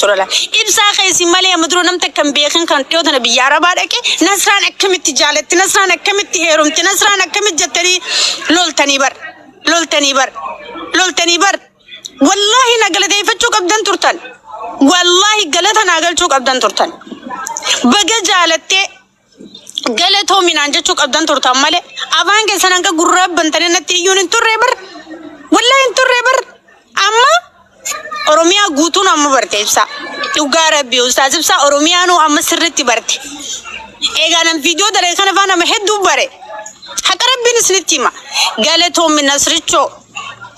jechuudha laal. Ibsaa keessi malee amma dura namta kan beekin kan dhiyoo tana biyya Arabaa dhaqe Nasraan akkamitti jaalatti, Nasraan akkamitti heerumti, Nasraan akkamitti jettanii loltanii bar, loltanii bar, loltanii bar. Wallaahi na galateeffachuu qabdan turtan. Wallaahi galata naa galchuu qabdan turtan. Baga jaalattee galatoominaan jechuu qabdan turtan malee afaan keessan hanga gurraa bantanii natti iyyuun hin turre bar. Wallaahi hin turre bar. Amma Oromiyaa guutuun amma barte Ibsaa. Dhugaa Rabbii, Ustaaz Ibsaa, Oromiyaanuu amma sirriitti barte. Egaa nam viidiyoo dalage kana faa nama hedduu bare. Haqa Rabbiin isinitti hima. Galatoomi Nasrichoo.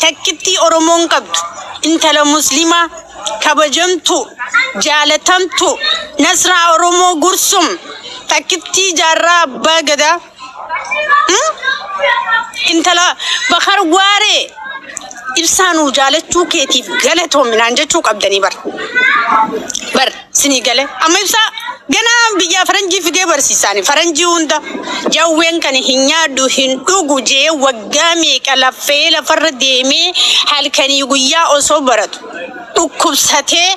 Takkittii Oromoon qabdu. Intala Muslimaa kabajamtu, jaalatamtu, Nasraa Oromoo Gursum, takkittii jaarraa abbaa gadaa. Intala Bakar Waaree, Ibsaa nuu jaalachuu keetiif galatoomi naan jechuu qabdanii bar. Bar sinii gale. Amma Ibsaa ganaa biyyaa faranjii fidee barsiisaani. Faranjii hunda jawween kan hin nyaadhu hin dhugu jee waggaa meeqa laffee lafarra deemee halkanii guyyaa osoo baratu dhukkubsatee,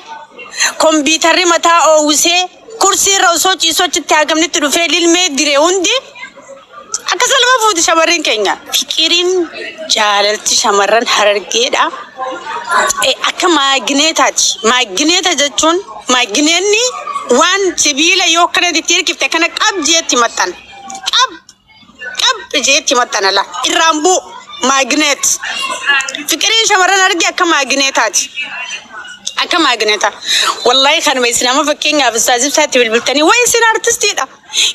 kompiitarri mataa oowwisee, kursii irra osoo ciisoo achitti hagamnitti dhufee lilmee dire hundi akka salma fuuti shamarreen keenya. Fiqiriin jaalalti shamarran Harargeedha. Akka maagineetaati. Maagineeta jechuun maagineenni waan sibiila yoo akkana itti hirkifte akkana qab jeetti maxxana. Qab qab jeetti maxxana la irraan bu'u magnet. Fiqiriin shamarran Harargee akka maagineetaati. Akka maagineetaa. Wallaahi kanuma isin amma fakkeenyaaf Ustaaz Ibsaatti bilbiltanii wayi isin artistiidha.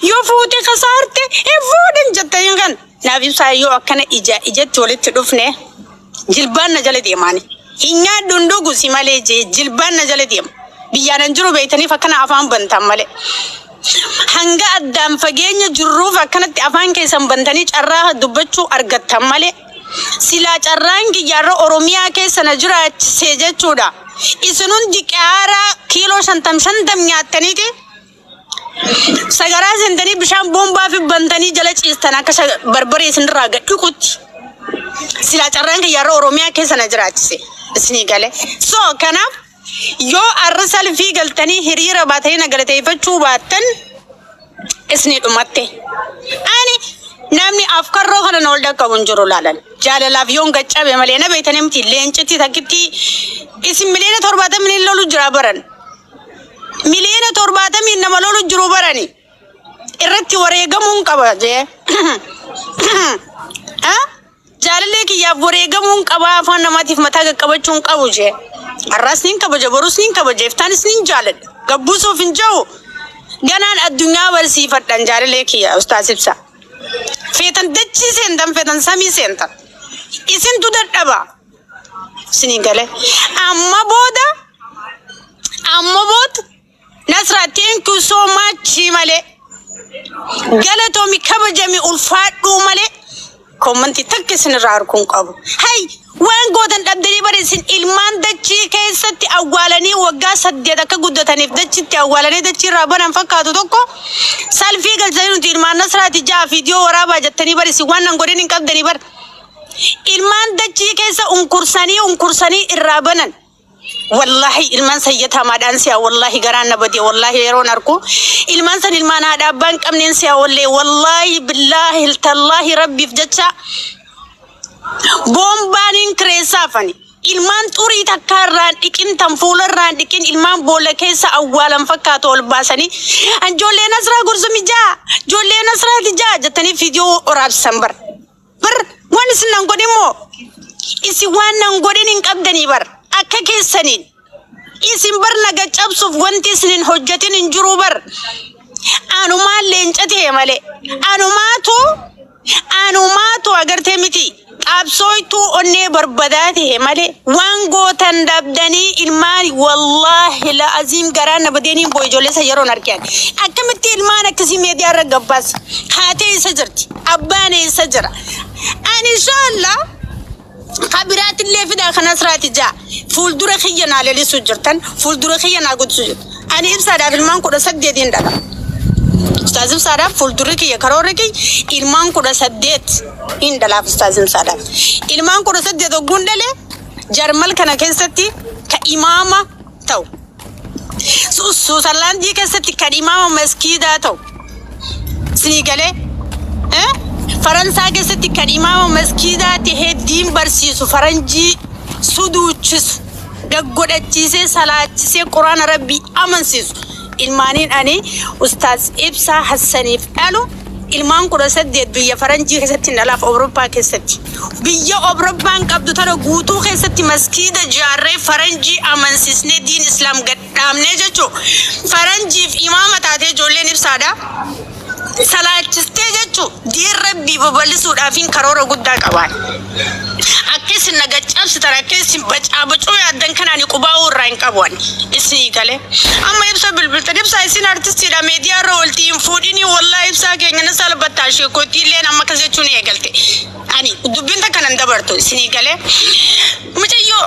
Yoo fuute kasaarte hin fuudhin jettanii kan. Naaf Ibsaa yoo akkana ija ijatti walitti dhufne jilbaan na jala deemaani. Hin nyaadhu hin dhugu si malee jee jilbaan na jala deema. Biyyaan hin jiru beektaniif akkana afaan bantan malee. Hanga addaan fageenya jirruuf akkanatti afaan keessan bantanii carraa dubbachuu argattan malee. Silaa carraan kiyyaarra Oromiyaa keessa na jiraachisee jechuudha. Isin hundi qaaraa kiiloo 50 50 nyaattaniiti sagaraa seentanii bishaan boombaa fi bantanii jala ciistan akka barbaree isinirraa gad dhiqutti. Silaa carraan kiyyaarra Oromiyaa keessa na jiraachise isinii gale. So kanaaf yoo arra salfii galtanii hiriira baatanii na galateeffachuu baattan isinii dhumatte. Ani namni afkarroo kana na ol dhaqqabu hin jiru laalan. Jaalalaaf yoon gaccabe malee na beektanii miti leencitti takkitti isin miliyoona 70 lolu jira baran. Miliyoona 70 nama lolu jiru barani. Irratti wareegamuun qaba jee. Ah? Jaalallee kiyyaaf wareegamuun qaba, afaan namaatiif mataa qaqqabachuun qabu jee. Har'aas niin kabaja, borus niin kabaja, iftaanis niin jaaladha. Gabbuusuuf hin jiru. Ganaan addunyaa barsiifadhan jaalallee kiyya, Ustaaz Ibsaa. Feetan dachii seentan, feetan samii seentan. Isintu dadhaba. Isinii galee. Amma booda Nasra, thank you so much malee. Galatoomi, kabajami, ulfaadhuu malee. Comment takka isinirraa arguun qabu. Hay, waan gootan dhabdanii bari. Isin ilmaan dachii keessatti awwaalanii waggaa 8 akka guddataniif dachitti awwaalanii dachii irraa banan fakkaatu tokko salfii galchanii nuti ilmaan Nasraati ja'a viidiyoo waraabaa jettanii bari isin waan nan godhin hin qabdanii bar. Ilmaan dachii keessa unkursanii unkursanii irraa banan. Wallahi ilmaan sayyatamaadhaan si'a, wallahi garaan na bade. Wallahi yeroon arku ilmaan san ilmaan haadha abbaan qabneen si'a wallee. Wallahi, billaahi, tallaahi, rabbiif jecha boombaan hin kireessaafani. Ilmaan xurii takka irraan dhiqin, tan fuula irraan dhiqin, ilmaan boolla keessa awwaalan fakkaatu ol baasanii ijoollee Nasraa Gursumi jaa, ijoollee Nasraati jaa jettanii viidiyoo waraabsisan bar. Bar waan isin nan godhin moo isin waan nan godhin hin qabdanii bar. Akka keessaniin isin bar naga cabsuuf wanti isin hin hojjetin hin jiru bar. Anumaan leenca ta'e malee anumaatu agartee miti qabsooytuu onnee barbadaa ta'e malee waan gootan dhabdanii ilmaan. Wallaahi la aziim, garaan na badeeniin boo ijoollee isa yeroon argan. Akkamitti ilmaan akkasii meediyaa irra gabbaas? Haatee isa jirti, abbaan eessa jira? Ani inshallah kabiraatillee fidaa kan Asraati jaa fuuldura kiyya naa lelisuu jirtan, fuuldura kiyya naa guddisuu jirtan. Ani Ibsaadhaaf ilmaan 18n dhala. Ustaaz Ibsaadhaaf fuuldurri kiyya, karoorri kiyya ilmaan 18 hin dhalaaf. Ustaaz Ibsaadhaaf ilmaan 18 hogguun dhale, jarmal kana keessatti ka imaama ta'u. Suusarlaandii keessatti kan imaama maskiidaa ta'u. Isinii galee? Eh? Faransaa keessatti kan imaama maskiidaa tahee diin barsiisu faranjii suduuchisu gaggodhachiisee salaachisee quraana rabbii amansiisu ilmaaniin ani ustaaz Ibsaa Hassaniif dhalu ilmaan 18 biyya faranjii keessatti hin dhalaaf Awurooppaa keessatti biyya Awurooppaan qabdu tana guutuu keessatti maskiida jaarree faranjii amansiisnee diin islaam gadhaabnee jechuu faranjiif imaama taatee ijoolleen ibsaadha salaachistee jechuu diin rabbii babal'isuudhaafin karoora guddaa qabaan. Akka isin na gaccabsitan akka isin bacaa bacuu yaaddan kanaan qubaa'uu irraa hin qabu ani. Isinii galee. Amma ibsa bilbiltan ibsaa isin artistiidha meediyaa irra oolti hin fuudhinii wallaahi ibsaa keenya na salphattaa sheekootii illeen amma akkas jechuun eegalte. Ani dubbiin takka nan dabartu isinii galee. Mucayyoo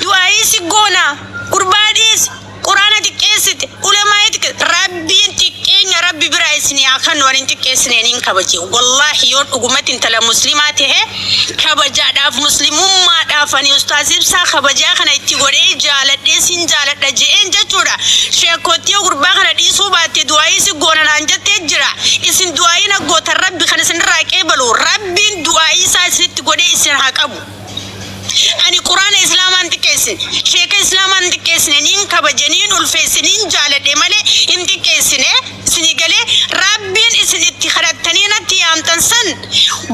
du'aayii si goonaa gurbaa dhiisi. Qur'aana xiqqeessite, ulamaa'ii xiqqeessite, Rabbiin xiqqeenya Rabbi biraa isinii haa kennu ani hin xiqqeessine niin kabaje. Wallaahi yoon dhugumatti intala muslimaa tahe kabajaadhaaf muslimummaadhaaf ani ustaaz Ibsaa kabajaa kana itti godhee jaaladhee sin jaaladha je'een jechuudha. Sheekkoottii yoo gurbaa kana dhiisuu baatte du'aa'ii si goona naan jettee jira. Isin du'aa'ii na gootan Rabbi kan isinirraa qeebalu Rabbiin du'aa'ii isaa isinitti godhee isin haa qabu. Ani quraana islaamaa hin xiqqeessine, sheeka islaamaa hin xiqqeessine, niin kabaje, niin ulfeesse, niin jaaladhe malee hin xiqqeessine. Isinii galee Rabbiin isin itti kadhattanii natti yaamtan san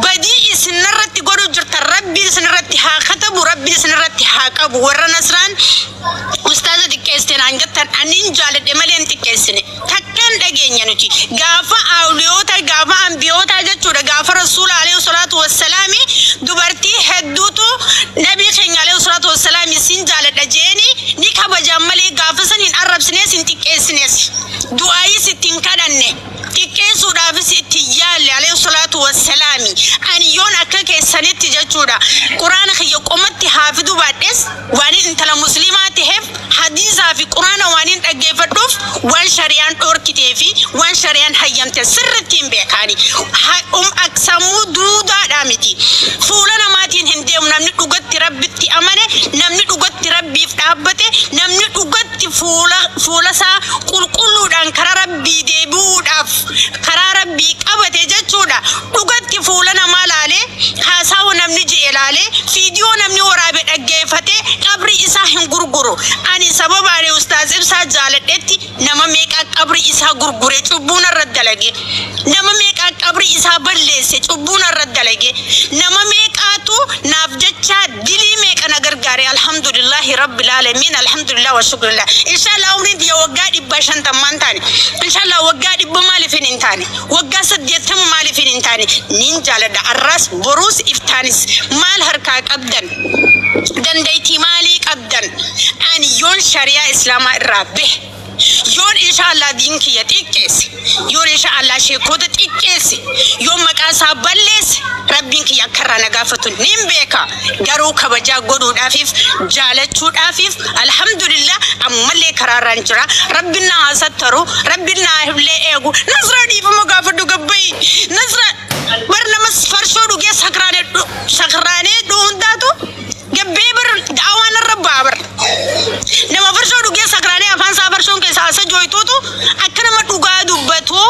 badii isin narratti godhu jirtan Rabbiin isin irratti haa katabu, Rabbiin isin irratti haa qabu. Warra Nasraan ustaaza xiqqeessite naan jettan ani hin jaaladhe malee hin xiqqeessine. Takka hin dhageenya nuti. Gaafa awliyoota, gaafa ambiyootaa jechuudha. Gaafa Rasuula alayhi salaatu wassalaami dubartii hedduutu nabii keenya alayhi salaatu wassalaami sin jaaladha jeeni ni kabajaan malee gaafa san hin arrabsines hin xiqqeessines. Du'aayis itti hin kadhanne. Xiqqeessuudhaafis itti hin yaalle alayhi salaatu wassalaami. Ani yoon akka keessanitti jechuudha. Quraana kiyya qomatti haafiduu baadhes waanin intala musliimaa taheef Hadiisaa fi Qur'aana waanin dhaggeeffadhuuf waan shari'aan dhoorkitee fi waan shari'aan hayyamte sirrittiin beeka ani. Ha, um, ak, sammuu duudaadhaa miti. Fuula namaatiin hin deemu namni dhugatti Rabbitti amane, namni dhugatti Rabbiif dhaabbate, namni dhugatti fuula fuula isaa qulqulluudhaan karaa Rabbii deebi'uudhaaf karaa Rabbii qabate jechuudha. Dhugatti fuula namaa laalee, haasawa namni je'e laalee, fiidiyoo namni waraabe dhaggeeffatee qabrii isaa hin gurguru. Ani sababa ani Ustaaz Ibsaa jaaladhetti nama meeqaa qabrii isaa gurgure cubbuu narra dalage. Nama meeqaa qabrii isaa balleesse cubbuu narra dalage. Nama meeqaatu naaf jecha dilii meeqa na gargaare alhamdulillahi rabbil aalamiin alhamdulillah wa shukrillah. Inshallah umriin tiyya waggaa dhibba shantammaan taane. Inshallah waggaa dhibba maaliifin hin taane. Waggaa 80 maaliifin hin taane. Nin jaaladha arraas boruus iftaanis maal harkaa qabdan. Dandeeytii maalii qabdan ani yoon shari'aa islaamaa irraa bahe yoon insha Allah diin kiyya xiqqeesse yoon insha Allah sheekota xiqqeesse yoon maqaa isaa balleesse rabbiin kiyya akka irraa na gaafatu nin beeka garuu kabajaa godhuudhaafiif jaalachuudhaafiif alhamdulillah ammallee karaa irraan jira rabbiin na haa sattaru rabbiin na haa illee eegu nasraa dhiifama gaafadhu gabbayi nasraa bar nama farshoo dhugee sakraane Sakraanee hundaatu gabbee bar da'awaan irra ba'a bar. Nama farshoo dhugee sakraanee afaan isaa farshoon keessaa asa jooytuutu akka nama dhugaa dubbatu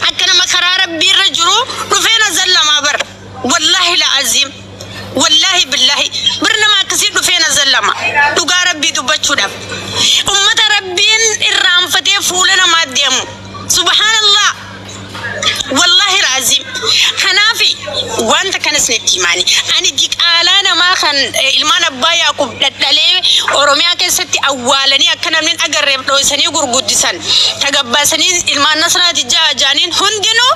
akka nama karaa rabbii irra jiru dhufee na zallamaa bar. Wallaahi la'aziim. Wallaahi billaahi bir nama akkasii dhufee na zallama dhugaa rabbii dubbachuudhaaf. Ummata rabbiin irraanfatee fuula namaa deemu. Subhaanallah. Wallaahi raazim. Kanaafi wanta kana isinitti himaani. Ani diqaalaa namaa kan ilmaan abbaa Yaaqub dhadhalee Oromiyaa keessatti awwaalanii akka namni hin agarreef dhoysanii gurguddisan tagabbaasanii ilmaan Nasraati ja'a jaaniin hundinuu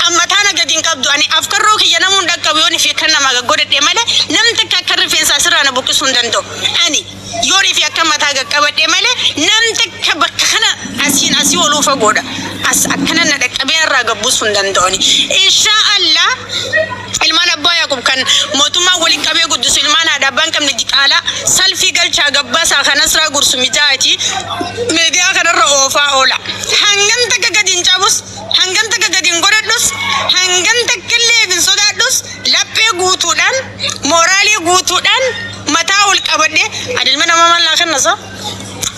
amma taana gadi hin qabdu. Ani afkarroo kiyya namuu hin dhaqqabu yoon fi akka namaa gaggodhadhe malee namni takka akka rifeensa asirraa na buqqisuu hin danda'u. Ani Yoon ifi akka mataa gaqqabadhe malee nam takka bakka kana asiin asii oluu fagoodha. As akkana na dhaqqabee narraa gabbuusuu hin danda'ani. Inshaa Allah ilmaan abbaa Yaaqub kan mootummaan waliin qabee guddisu ilmaan haadha abbaan qabne diqaalaa salfii galchaa gabbaasaa kan asraa gursu mijaa'ati miidiyaa kanarra oofaa oola. Hangam takka gadi hin cabus hangam takka gadi hin godhadhus hangam takka illee hin sodaadhus laphee guutuudhaan mooraalii guutuudhaan mataa ol qabadhe ani ilma namaa maal naa kenna sa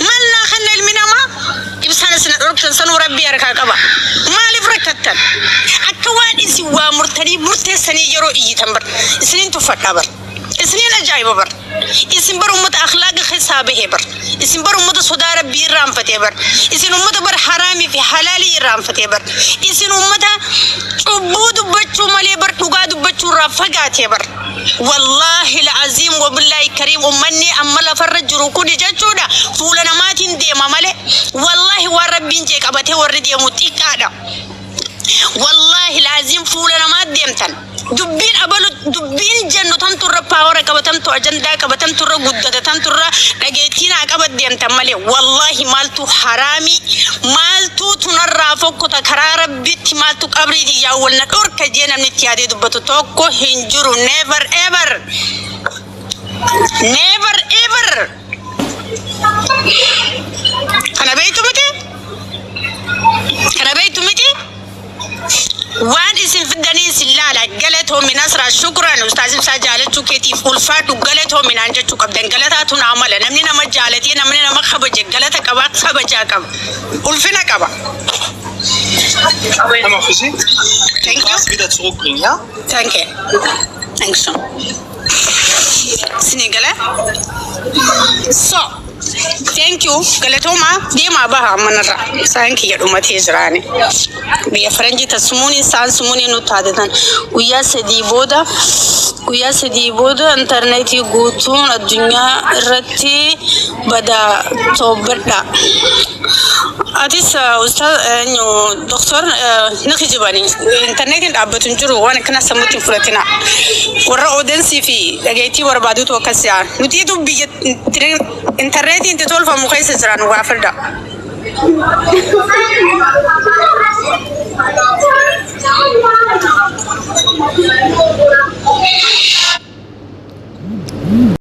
maal naa kenna. murtan sanuu Rabbii harkaa qaba. Maaliif rakkattan? Akka waan isin waa murtanii murteessanii yeroo iyyitan bar. Isiniin tuffadhaa bar. Isiniin ajaa'iba bar. Isin bar ummata akhlaaqa keessaa bahe bar. Isin bar ummata sodaa Rabbii irraanfatee bar. Isin ummata bar haraamii fi halaalii irraanfatee bar. Isin ummata cubbuu dubbachuu malee bar dhugaa dubbachuu irraa fagaatee bar. Wallaahi la'aziim wabillaahi kariim, ummanni amma lafarra jiru kuni jechuudha fuula namaatiin deema malee wallaahi waan Rabbiin jee qabatee warri deemu xiqqaadha. Wallaahi laaziim, fuula namaa deemtan. Dubbiin abalu dubbiin jennu tamtu irra power qaba, tamtu ajandaa qaba, tamtu irra guddata, tamtu irra dhageettii naa qaba deemtan malee wallaahi maaltu haraamii, maaltu tunarraa fokkota, karaa Rabbitti maaltu qabriiti yaa walna dhorka jee namni itti yaadee dubbatu tokko hin jiru. Never ever, never ever. Kana beektu miti, kana beektu miti. Waan isin fiddanii isin laala. Galatoomi Nasraa, shukran. Ustaaz Ibsaa jaalachuu keetiif ulfaadhu, galatoominaan jechuu qabdan. Galataatu naa mala. Namni nama jaalatee, namni nama kabaje galata qaba, kabajaa qaba, ulfina qaba. Einmal für Sie. Thank you. Glas wieder zurückbringen, ja? Thank you, thank you. Isinii gala. So thank you, galatoomaa. Deemaa, baha ammanarra. Isaan kiyya dhumatee jiraani. Biyya faranjii tasumuun isaan sumuun nu taatatan. Guyyaa 3 booda, guyyaa 3 booda intarneetii guutuun addunyaa irratti bada, toobadha. Atis ustaaz eenyu, doktor, ni kijibani. Intarneetiin dhaabbatu hin jiru, waan akkana sammuutti hin fudhatina. Warra odeensii fi dhageettii barbaadutu akkas yaa. Nutiitu biyya intarneetiin itti tolfamu keessa jiran waa firda.